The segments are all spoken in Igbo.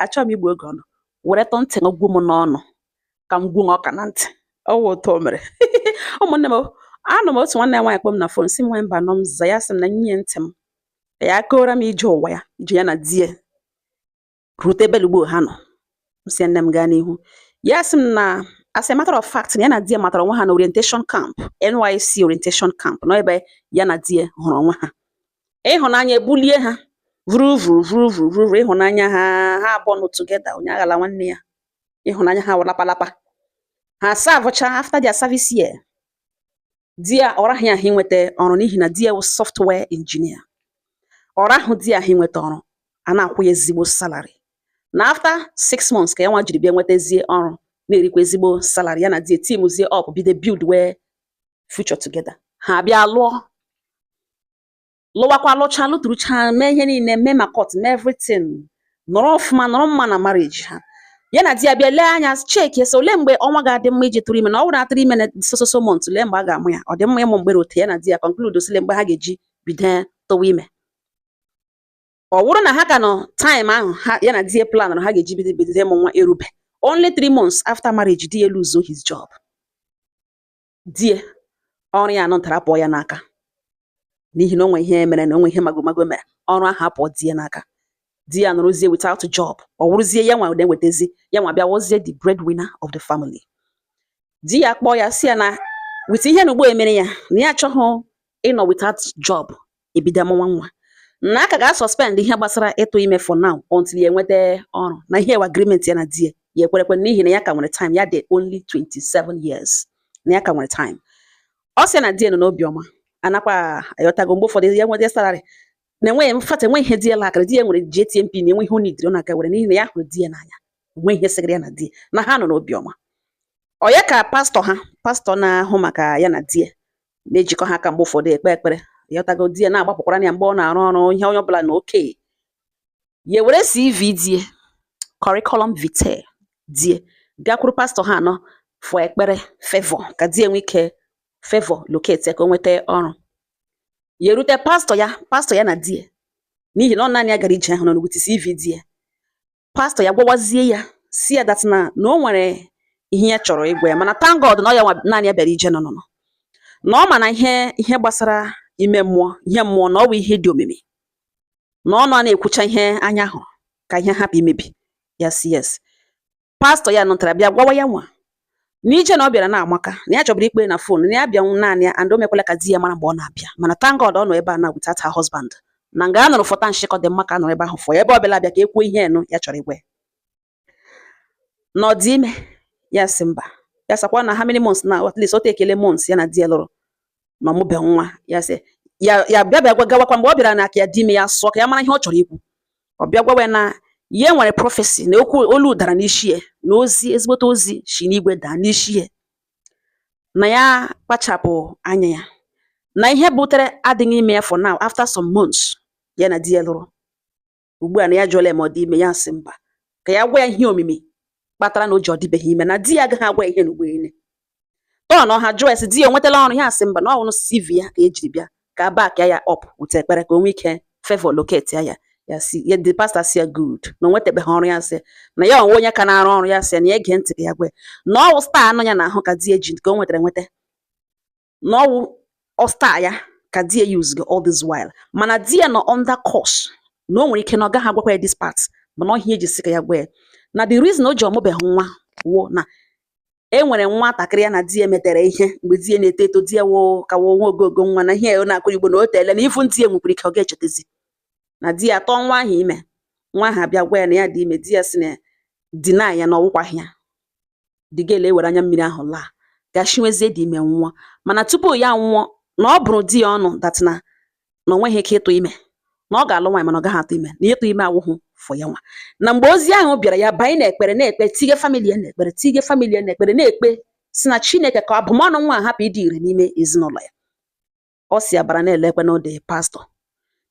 Achọghị m igbu oge ọnụ were tụ ntị gwu m n'ọnụ ka m gwuo ọka na ntị. Ọ wụ otu o mere. Ụmụnne m, anụ m otu nwanne ya nwaanyị kpọm na phone, si m nwee mba nọ m za ya, sị m na nye ntị m ka ya kọọrọ m ije ụwa ya, ije ya na di ya rute ebe ugbo ha nọ. M sị nne m gaa n'ihu. Ya sị m na as a matter of fact, na ya na di ya matara onwe ha na orientation camp, NYSC orientation camp, nọ ebe ya na di ya hụrụ onwe ha. Ịhụnanya ebulie ha vuru vuru vuru vuru vuru, ịhụnanya ha, ha abụọ nọ together, onye aghala nwanne ya. Ịhụnanya ha wụ lapalapa. Ha servecha. After their service year, di ya ọ raghị ahụ inweta ọrụ, n'ihi na di ya wụ software engineer. Ọ rahụ di ya ahụ inweta ọrụ a na-akwụ ya ezigbo salary. Na after 6 months ka ya nwa jiri bịa nwetazie ọrụ, na-erikwa ezigbo salary. Ya na di ya teamzie up, bido build wee future together. Ha bịa lụọ, lụwakwa, lụcha, lụtụrụcha, mee ihe niile, mee ma court, mee everything, nọrọ ọfụma, nọrọ mma na marriage ha. Ya na di ya bịa lee anya, check sị olee mgbe ọnwa ga-adị mma iji tụrụ ime, na ọ bụrụ na atụrụ ime na so so so month, lee mgbe a ga-amụ ya, ọ dị mma ịmụ mgbere ote. Ya na di ya conclude sịle mgbe ha ga-eji bido tụwa ime, ọ bụrụ na ha ka nọ time ahụ ha ya na di ya plan na ha ga-eji bido ịmụ nwa erube. Only 3 months after marriage, di ya lose his job. Di ya ọrụ ya anọ ntara pụọ ya n'aka, n'ihi na o nwe ihe mere, na o nwe ihe magomago mere, ọrụ ahụ apụọ di ya n'aka. Di ya nọrọzie without job. Ọ wụrụzie ya nwa na-ewetezi, ya nwa bịa wụzie the breadwinner of the family. Di ya kpọọ ya, sị ya na with ihe na ugbo emere ya, na ya achọghị ịnọ without job ebido amụwa nwa, na aka ga-suspend ihe gbasara ịtụ ime for now until ya enweta ọrụ, na ihe ewe agreement ya na di ya. Ya ekwerekwe, n'ihi na ya ka nwere time, ya dị only 27 years, na ya ka nwere time. Ọ sị na di ya nọ n'obiọma, anakwa ayọtago mgbe ụfọdụ ya nweta salary, na enweghị mfat, enweghị ihe di ya lakịrị. Di ya nwere ji ATM pin, enweghị ihe o nidiri ọ na-aga were, n'ihi na ya hụrụ di ya n'anya, enweghị ihe sịgịrị ya na di ya, na ha nọ n'obiọma. Ọ ya ka pastọ ha, pastọ na-ahụ maka ya na di ya, na-ejikọ ha aka mgbe ụfọdụ ekpe ekpere, yọtago, di ya na-agbapụkwara ya mgbe ọ na-arụ ọrụ, ihe onye ọbụla na oke ya were CV di ya, curriculum vitae di ya, gakwuru pastọ ha anọ for ekpere favour, ka di ya nwee ike favour locate ya ka o nweta ọrụ. Ya erute pastọ ya, pastọ ya na di ya, n'ihi na ọ naanị ya gara ije ahụ nọ with CV di ya. Pastọ ya gwawazie ya, si ya that na o nwere ihe ya chọrọ ịgwa ya, mana thank God na ọ ya nwa naanị ya bịara ije nọ nọ na ọ ma na ihe gbasara ime mmụọ, ihe mmụọ, na ọ bụ ihe dị omimi, na ọ nọ na-ekwucha ihe anya hụrụ ka ihe hapụ imebi ya. Si yes, pastọ ya nụtara, bịa gwawa ya nwa na ije na ọ bịara na-amaka, na ya chọburu ikpe na phone, na ya bịa naanị ya, and o mekwala ka di ya mara mgbe ọ na-abịa. Mana thank God ọ nọ ebe a na without her husband, na nga a nụrụ fọta nshịkọ dị mma ka a nọrọ ebe ahụ fọ ya, ebe ọ bịala abịa ka e kwuo ihe enu ya chọrọ igwe na ọ dị ime. Ya sị mba. Ya sakwa na how many months now, at least o tekele months ya na di ya lụrụ na ọmụbe nwa. Ya sị ya, ya bịa gwa gawakwa. Mgbe ọ bịara na aka ya dị ime, ya sụọ ka ya mara ihe ọ chọrọ ikwu. Ọ bịa gwawa ya na ya nwere prophecy, na okwu olu dara n'isi ya, na ozi, ezigbote ozi si n'igwe daa n'isi ya, na ya kpachapụ anya ya, na ihe butere adịghị ime ya for now, after some months ya na di ya lụrụ ugbu a, na ya jụọla ya ma ọ dị ime, ya sị mba, ka ya gwa ya ihe omimi kpatara na o ji ọ dịbeghị ime, na di ya agaghị agwa ya ihe n'ugbo ene tọ na ọha jụọ ya, sị di ya o nwetala ọrụ. Ya sị mba, na ọ wụrụ CV ya ka ejiri bịa ka a back ya up with ekpere ka o nwee ike favor locate ya. Ya si ya, the pastor si ya good, na o nwetabeghị ọrụ. Ya sị na ya onwe onye ka na-arụ ọrụ. Ya sị na ya ege ntị ka ya gwa ya na ọ wụ star anọ ya n'ahụ ka di ya ji ka o nwetara enweta, na ọ wụ ọ star ya ka di ya use all this while, mana di ya nọ under course, na o nwere ike na ọ gaghị agwakwa ya this part, mana ọ ihe eji sị ka ya gwa ya na the reason o ji ọmụbeghị nwa wụ na e nwere nwatakịrị ya na di ya metere ihe mgbe di ya na-eto eto, di ya wụ ka wụ nwa ogogo nwa, na ihe ọ na-akụ igbo na o teele, na ifu ntị ya nwekwara ike ọ ga-echetezi na di ya tọọ nwa ahụ ime. Nwa ahụ abịa gwa ya na ya dị ime, di ya sị na deny ya, na ọwụkwaghị ya. The girl ewere anya mmiri ahụ laa gashiwezie dị ime nwụọ. Mana tupu ya nwụọ, na ọ bụrụ di ya ọnụ that na o nweghị ike ịtụ ime, na ọ ga-alụ nwaanyị mana ọ gaghị atụ ime, na ịtụ ime awụhụ for ya nwa. Na mgbe ozi ahụ bịara, ya banye n'ekpere, na-ekpe, tige family ya n'ekpere, tige family ya n'ekpere, na-ekpe si na Chineke ka abụmọnụ nwa a hapụ ịdị ire n'ime ezinụlọ ya. Ọ si abara na-elekwe n'ụdị pastọ,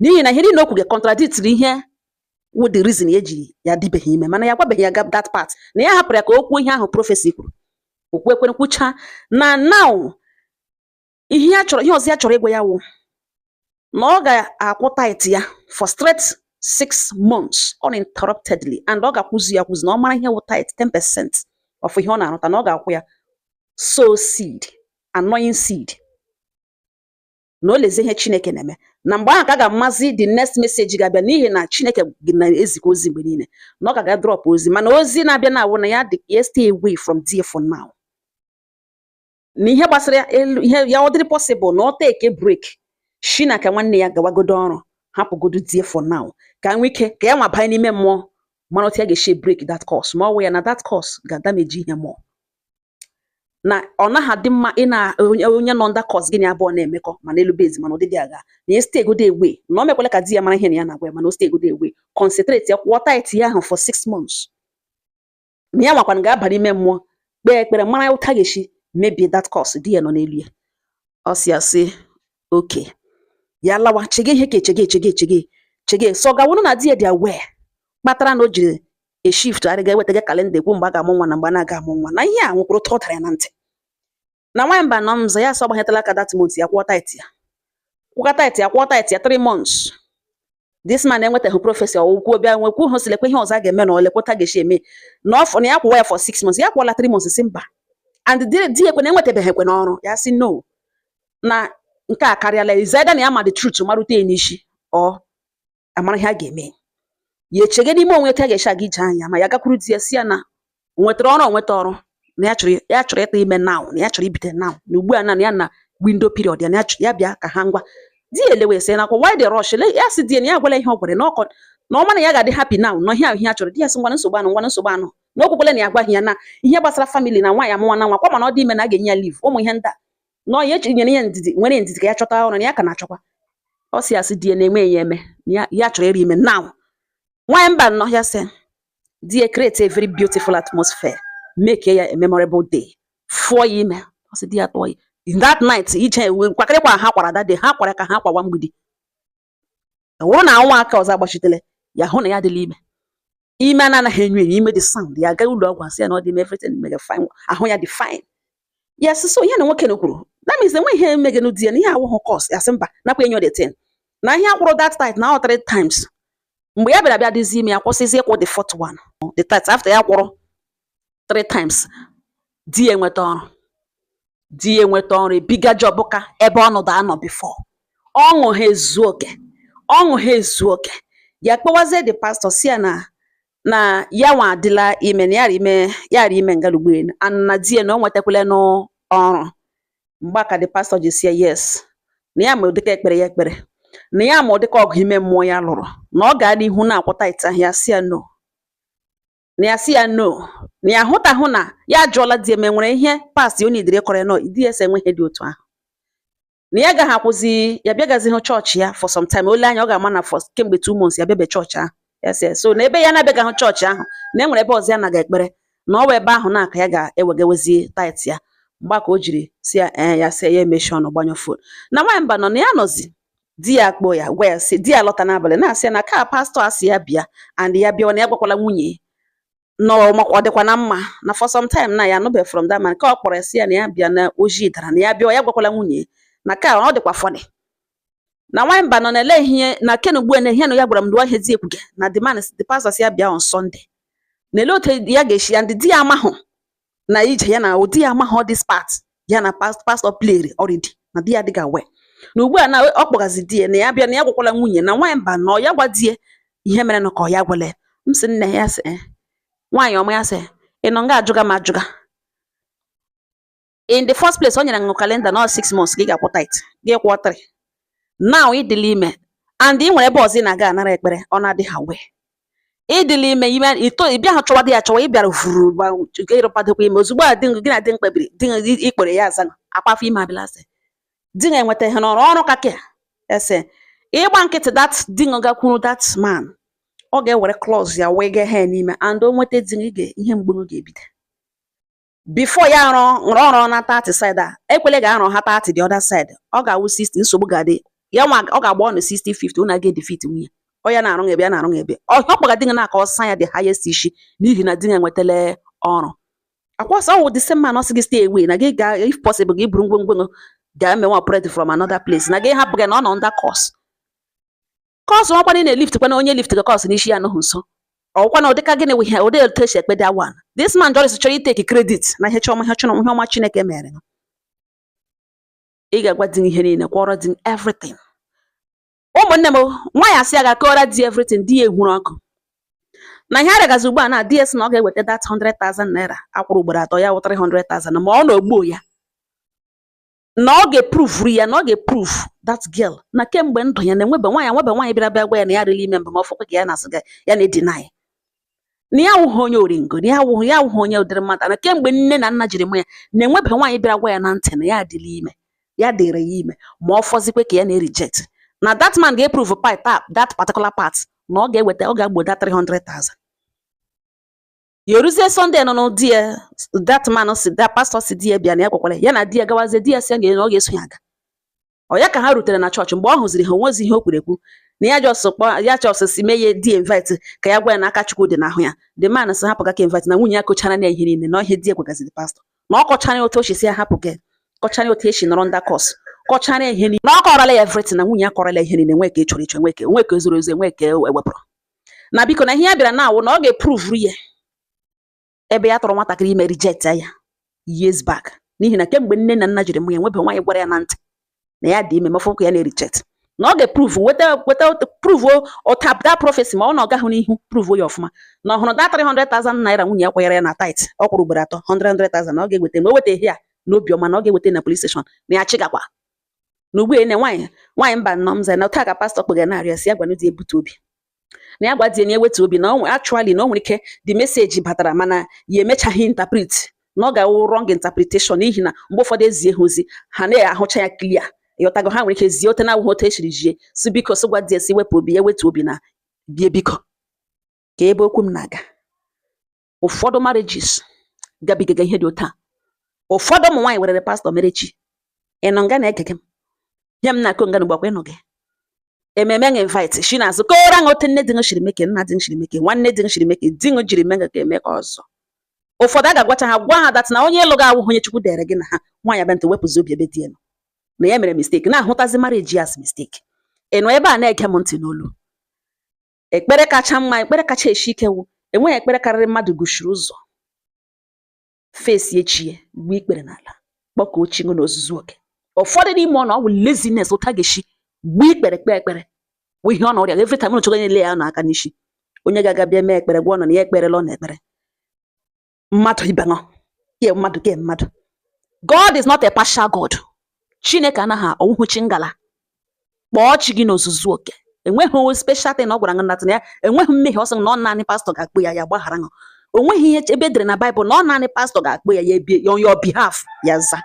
n'ihi na ihe niile o kwuge contradictiri ihe wụ the reason ya ji ya dịbeghị ime, mana ya gwabeghị ya that part, na ya hapụrụ ya ka o kwuo ihe ahụ prophecy kwuru. O kwuo ekwere kwucha na now ihe ya chọrọ, ihe ọzọ ya chọrọ ịgwa ya wụ na ọ ga-akwụ tithe ya for straight 6 months uninterruptedly, and ọ ga-akwụzu ya akwụzu, na ọ mara ihe wụ tithe, 10% of ihe ọ na-arụta, na ọ ga-akwụ ya. Sow seed, annoying seed, na o lezie ihe Chineke na-eme na mgbe ahụ ka a ga-amazi the next message ga-abịa, n'ihi na Chineke na-ezikwa ozi mgbe niile, na ọ ga-aga drop ozi. Mana ozi na-abịa na-awụ na ya dị ya stay away from there for now, na ihe gbasara elu ihe ya, ọ dịrị possible na ọ take a break, shi na ka nwanne ya gawagodo ọrụ, hapụgodo die for now, ka nwee ike ka ya nwa banye n'ime mmụọ, mara otu ya ga-esi break that curse, ma ọ wụ ya na that curse ga-adamage ihe more, na ọ naghị adị mma ị na onye nọ under curse gịnị abụọ na-emekọ, ma n'elu base, mana ụdịdị agha na ya stay godo away, na o mekwala ka di ya mara ihe na ya na-agwa ya, mana o stay godo away, concentrate ya, kwụọ tithe ya ahụ for 6 months, na ya nwakwana ga-aba n'ime mmụọ kpee ekpere, mara otu a ga-esi mebie that curse di ya nọ n'elu ya. Ọ sị ya sị okay, ya lawa chege ihe ka echege echege echege chege, so ọ ga-awụrụ na di ya dị aware kpatara na o jiri e shift arịga ewetaga calendar ekwu mgbe a ga-amụ nwa na mgbe a na-aga amụ nwa, na ihe a nwekwara otu ọ dara ya na ntị. Na nwaanyị mba nọ nzọ ya sị ọ gbanyetala aka that month, ya kwụọ tithe ya, kwụọ tithe ya, kwụọ tithe ya 3 months. This man enwetaghị prophecy ọwụkwuo bịa nwekwu hụ sị lekwe ihe ọzọ a ga-eme na ọ lekweta ga-esi eme na ọ na ya kwụwa ya for 6 months, ya kwụọla 3 months, si mba, and di ekwe na enwetabeghị ekwe n'ọrụ ya, sị no, na nke a karịala, is either na ya ma the truth marute ya n'isi, ọ amara ihe a ga-eme. Ya echege n'ime onwe otu a ga-esi aga ije anya, ma ya gakwuru di ya, si ya na o nwetara ọrụ, o nweta ọrụ, na ya chọrọ ịta ime now, na ya chọrọ ibido now, na ugbu a na ya na window period ya, na ya bịa ka ha ngwa. Di ya elewe sị nakwa why the rush? Ya sị di ya na ya agwala ihe ọ gwara na ọkọ na ọma na ya ga-adị happy now, na ihe ahụ ihe ya chọrọ. Di ya sị ngwa, nsogbu anụ, ngwa, nsogbu anụ, na o kwekwele na ya agwaghị ya na ihe gbasara family na nwaanyị amụnwa na nwa kwa, mana ọ dị ime na a ga-enye ya leave, ụmụ ihe ndị a, na ọ ya nyere ya ndidi, nwere ndidi ka ya chọta ọrụ, na ya ka na-achọkwa. Ọ sị asị di ya na-enwe ya eme na ya chọrọ iri ime now. Nwaanyị mba nnọọ, ya sị di ya create a very beautiful atmosphere, make ya a memorable day, fụọ ya ime. Ọ sị di ya tụọ ya in that night, ije kwakịrịkwa ha kwara that day, ha kwara ka ha kwawa mgbidi. Ọ bụrụ na nwa aka ọzọ agbachitele ya, hụ na ya adịla ime, ime a na-anaghị enyo enyo, ime dị sound. Ya aga ụlọ ọgwụ, asị ya na ọ dị ime, everything mega fine, ahụ ya dị fine. Ya sị so ihe na nwoke na kwuru, that means enweghị ihe megenu di ya na ihe awụghụ curse. Ya sị mba, nakwa enyo the thing na ihe akwụrụ that tithe na ọ three times. Mgbe ya bịara bịa dịzi ime, ya kwụsịzi ịkwụ the fourth one, the tithe, after ya kwụrụ three times, di ya enweta ọrụ, di ya enweta ọrụ, ebiga job ka ebe ọ nọdụ anọ before. Ọṅụ ha ezu oke, ọṅụ ha ezu oke. Ya kpọwazie the pastor, si ya na ya nwa adịla ime, na yara ime, yara ime ngalugbu and na di ya na o nwetakwala n'ọrụ. Mgbe ka the pastor ji si ya yes, na ya ma ụdịka ekpere ya ekpere, na ya ma ụdịka ọgụ ime mmụọ ya lụrụ, na ọ gaa n'ihu na-akwụ tithe ahụ. Ya si ya no, na ya si ya no, na ya ahụtahụ na ya ajụọla di ya ma enwere ihe past o nidiri ịkọrọ ya, nọ di ya sị enwe ihe dị otu ahụ, na ya agaghị akwụzi, ya bịagazi hụ chọọchị ya for some time. Ole anya ọ ga-ama na for kemgbe 2 months ya bịabe chọọchị ahụ. Ya sị so na ebe ya na-abịaghị hụ chọọchị ahụ, na e nwere ebe ọzọ ya naga ekpere, na ọ bụ ebe ahụ na-aka ya ga-ewegewezi tithe ya. Mgbe ka o jiri si ya ee, ya sị ya emechi ọnụ, gbanyụ phone. Na nwaanyị mba nọ na ya nọzi, di ya kpọọ ya, gwa ya sị di ya lọta n'abalị, na-asị ya na ka pastọ asị ya bịa, and ya bịa, na ya gwakwala nwunye na ọ dịkwa na mma, na for some time na ya anụbeghị from that man ka ọ kpọrọ ya, sị ya na ya bịa, na ojii dara, na ya bịa, ya gwakwala nwunye na ka ọ dịkwa funny. Na nwaanyị mba nọ na-ele ihe na ken ugbu a na ihe na ya gwara m ndụọ ihe di ekwuge na the man, the pastor si ya bịa on Sunday, na ele otu ya ga-esi ya ndị di ya amahụ na ije ya na ụdị ya amahụ this part ya na pastor played already, na di ya adịghị aware, na ugbu a na ọ kpọgazi di ya na ya bịa, na ya gwakwala nwunye. Na nwaanyị mba nọ ya gwa di ya ihe mere nụ ka ọ ya gwala ya. M sị nne ya sị "Eh, nwaanyị ọma." Ya sị ị nọ nga ajụga m ajụga. In the first place, o nyere ṅụ calendar na ọ 6 months ka ị ga-akwụ tithe, gị kwụọ three, now ịdịla ime and ị nwere ebe ọzọ ị na-aga anara ekpere, ọ na-adịghị aware ịdịla ime ime ito ị bịa hụ chọwa di ya chọwa, ị bịara vuru ịrụpadokwa ime ozugbo a di gị na di mkpebiri di gị ikpere ya aza akwa afọ ime abịala, sị di ga-enweta ihe n'ọrụ ọrụ ka ka ese ịgba nkịtị that di gị gakwuru that man, ọ ga-ewere clause ya wee gaa ha n'ime and o nweta di gị ihe mgbu ga-ebido before ya rụọ rụọ ọrụ na 30 side a ekwele ga-arụ ha 30, the other side ọ ga-awụ 60, nsogbu ga-adị ya nwa, ọ ga-agba ọnụ 60 50, unu aga defeat nwunye ọ ya na-arụ ebe ya na-arụ ebe ọ kpọga di gị na-aka ọsa ya the highest isi, n'ihi na di gị enwetala ọrụ akwọsọ ọwụ the same man ọ sị gị stay away, na gị ga if possible gị buru ngwongwo gị gaa mewe operate from another place, na gị hapụ gị na ọ nọ under curse. Curse nwakwana ị na-elift kwana onye lift curse n'isi ya anọghị nso. Ọkwa na ụdịka gịnị wụ ihe ụdị otu esi ekpe that one? This man just chọrọ itake credit na ihe chiọma, ihe chọrọ, ihe ọma Chineke mere. Ị ga-agwa di gị ihe niile, kwọrọ di everything. Ụmụnne m, nwaanyị asị ya ga-akọrọ di everything, di ya ehuru ọkụ na ihe arịagazi ugbu a na di ya sị na ọ ga-eweta that 100,000 naira akwụrụ ugboro atọ, ya wụ 300,000, ma ọ na ogbuo ya, na ọ ga-eprove ya, na ọ ga-eprove that girl na kemgbe ndụ ya na-enwebe nwaanyị, enwebe nwaanyị bịara bịa gwa ya na ya rịla ime mbụ, ma ọ fọkwa ka ya na-asị gị ya na-edeny na ya awụghị onye oringo, na ya awụghị onye ụdịrị mmadụ, na kemgbe nne na nna jiri mụ ya na-enwebe nwaanyị bịara gwa ya na ntị na ya adịla ime, ya dịrị ya ime, ma ọ fọzikwe ka ya na-reject, na that man ga-eprove part that particular part, na ọ ga-eweta, ọ ga-agbo that 300,000. Ya eruzie Sunday nọ n'ụdị ya, that man si, that pastor si di ya bịa, na ya gwakwara ya na di ya gawazie. Di ya si ya na ọ ga-eso ya aga. Ọ ya ka ha rutere na chọọchị. Mgbe ọ hụziri ha, onwezi ihe o kwuru ekwu, na ya just kpọ ya, just si mee ya di invite ka ya gwa ya na aka Chukwu dị n'ahụ ya. The man sị hapụ ka invite na nwunye ya kochara na ihe niile na ihe di ya gwagaziri pastor, na ọ kọchara ya otu o si si ya hapụ gị, kọchara ya otu esi nọrọ under curse, kọchara ya ihe niile, na ọ kọrọla ya everything, na nwunye ya kọrọla ya ihe niile, nwee ka ị chọrọ ịchọ, nwee ka ezoro ezo, nwee ka ewepụrụ, na biko, na ihe ya bịara na awụ na ọ ga-eprove ya ebe ya tọrọ nwatakịrị ime, reject ya years back, n'ihi na kemgbe nne na nna jiri mụ ya, nwebe nwaanyị gwara ya na ntị na ya dị ime, mafọkwa ya na-reject, na ọ ga-eprove, weta weta prove ụta that prophecy, ma ọ na ọ gaghị n'ihu prove ya ọfụma, na ọ hụrụ that 300,000 naira nwunye ya kwanyere ya na tithe, ọ kwụrụ ugboro atọ 100,000, na ọ ga-eweta, na o wetaghị ya n'obiọma, na ọ ga-eweta na police station, na ya chịgakwa na ugbu a na nwaanyị nwaanyị mba nnọọ mza na taa ka pastọ kpegara na-arịọ si ya gwanụ di ebute obi, na ya gwa di ya na ewetu obi, na o actually na o nwere ike the message batara, mana ya emechaghị interpret, na ọ ga-awụ wrong interpretation, n'ihi na mgbe ụfọdụ ezie ha ozi, ha na-ahụcha ya clear, ịghọtago? Ha nwere ike zie ote na-awụghị otu esiri jie. Si biko, sị gwa di ya si wepụ obi ya, wetu obi na bie. Biko, ka ebe okwu m na-aga, ụfọdụ marriages gabigaga ihe dị otu a. Ụfọdụ ụmụ nwaanyị werere pastọ mere chi. Ị nọ nga na-ege m ihe m na-akụ nga n'ugbakwa ịnụ gị ememe ṅ invite shi n'azụ kọọrọ ṅụ otu nne di ṅụ shiri meke, nna di ṅụ shiri meke, nwanne di ṅụ shiri meke, di ṅụ jiri mee ka eme ka ọzọ. Ụfọdụ a ga-agwacha ha, gwa ha that na onye ịlụ gị awụghị onye Chukwu dere gị na ha. Nwaanyị abịa ntị wepụzi obi ebe di ya nọ, na ya mere mistake, na-ahụtazi marriage as mistake. Ị nọ ebe a na-ege m ntị n'olu, ekpere kacha mma, ekpere kacha eshi ike wụ enweghị ekpere karịrị mmadụ gushiri ụzọ fesi echie, gbuo ikpere n'ala, kpọkuo chi ṅụ n'ozuzu oke. Ụfọdụ n'ime ọ na ọ bụ laziness, ụta ga-eshi gbuo ikpere kpee ekpere bụ ihe ọ na ọrịa every time unu chọrọ na-ele ya n'aka n'isi, onye ga-aga bịa mee ekpere, gwa ọ nọ na ya ekperela, ọ na ekpere mmadụ ibe ṅụ ke mmadụ ke mmadụ. God is not a partial God. Chineke anaghị ọwụhụ chi ngala. Kpọọ chi gị n'ozuzu oke. Enweghị special thing ọ gwara gị na ya enweghị mmehie ọ sị na ọ naanị pastọ ga-akpụ ya, ya gbaghara ṅụ. O nweghị ihe ebe edere na Baịbụl na ọ naanị pastọ ga-akpụ ya, ya ebie on your behalf, ya za.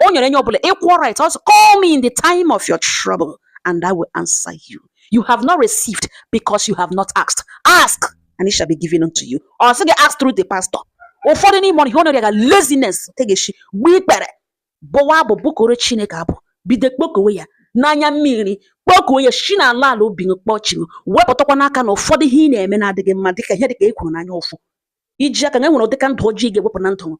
O nyere onye ọbụla equal right also: "Call me in the time of your trouble and I will answer you." You have not received because you have not asked. Ask and it shall be given unto you. Ọ sị gị ask through the pastor. Ụfọdụ n'ime ọrụ ihe ọ na-arịa ga laziness tegeshi gbuo ikpere, bụwa abụ, bụkoro Chineke abụ, bido kpokowe ya n'anya mmiri, kpokuo ya si n'ala ala obi gị, kpọọ chi gị, wepụtakwa n'aka na ụfọdụ ihe ị na-eme na-adịghị mma, dịka ihe dịka e kwuru n'anya ụfụ iji aka na enwere ụdịka ndụ ọjọọ ị ga-ewepụ na ndụ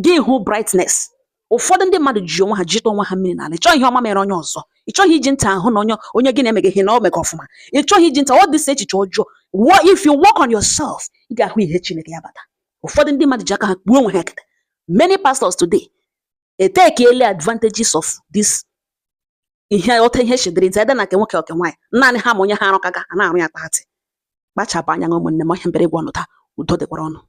gị, hụ brightness. Ụfọdụ ndị mmadụ ji onwe ha jite onwe ha mmiri n'ala. Ị chọghị ihe ọma mere onye ọzọ, ị chọghị iji ntị ahụ na onye gị na-emeghe ihe na o mega ọfụma, ị chọghị iji ntị ọ dịsị echiche ọjọọ. If you work on yourself, ị ga-ahụ ihe Chineke ya bata. Ụfọdụ ndị mmadụ ji aka ha kpuo onwe ha ekete. Many pastors today etekiele advantages of this ihe ote ihe shidiri ntị ede na nke nwoke oke nwaanyị, naanị ha ma onye ha arụkaga a na-arụ ya kpatị. Kpachapụ anya, ụmụnne m, ọhịa mbere ịgwa ọnụ taa. Udo dịkwara ọnụ.